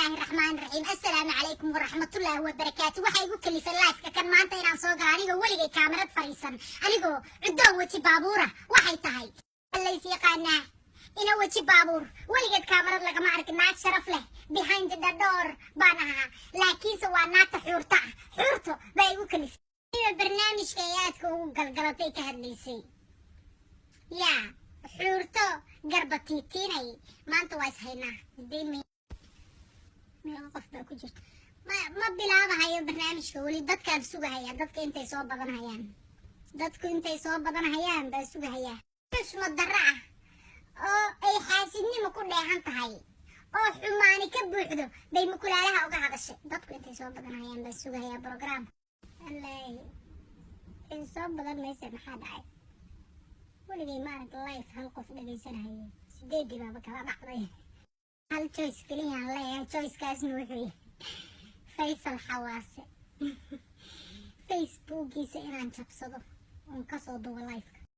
Bismillaahi raxmaani raxiim. Assalaamu calaykum waraxmatullaahi wabarakaatu. Waxaa igu kalifay liveka kan maanta inaan soo galo, anigoo weligay kaamarad fadhiisan, anigoo cuddoon weji baabuura. Waxay tahay lays yaqaanaa ina weji baabuur weligeed kaamarad lagama arkin. Naag sharaf leh behind the door baan ahaa, laakiinse waa naagta xuurta ah. Xuurto baa igu kalifay barnaamijka ay aadka ugu galgalatay ka hadlaysay. Yaa xuurto garba tiitiinay? Maanta waa ishaynaa. Deyn meeqa qof baa ku jirta? Ma bilaabahayo barnaamijka weli, dadkaan sugahaya. Dadka intay soo badanhayaan, dadku intay soo badanhayaan baa sugahayaa. Xushmad darro ah oo ay xaasidnimo ku dheehan tahay oo xumaani ka buuxdo bay mukulaalaha uga hadashay. Dadku intay soo badanhayaan baa sugahayaa program. Allaahi, in soo badan mayse. Maxaa dhacay? Weligay ma arag live hal qof dhegaysanahayay. Sideedii baaba kala dhacday. Hal choice keliyaan leeyahay, choicekaasna wuxuu yahay Faysal Xawaase Facebookiisa inaan jabsado oon kasoo dubo liveka.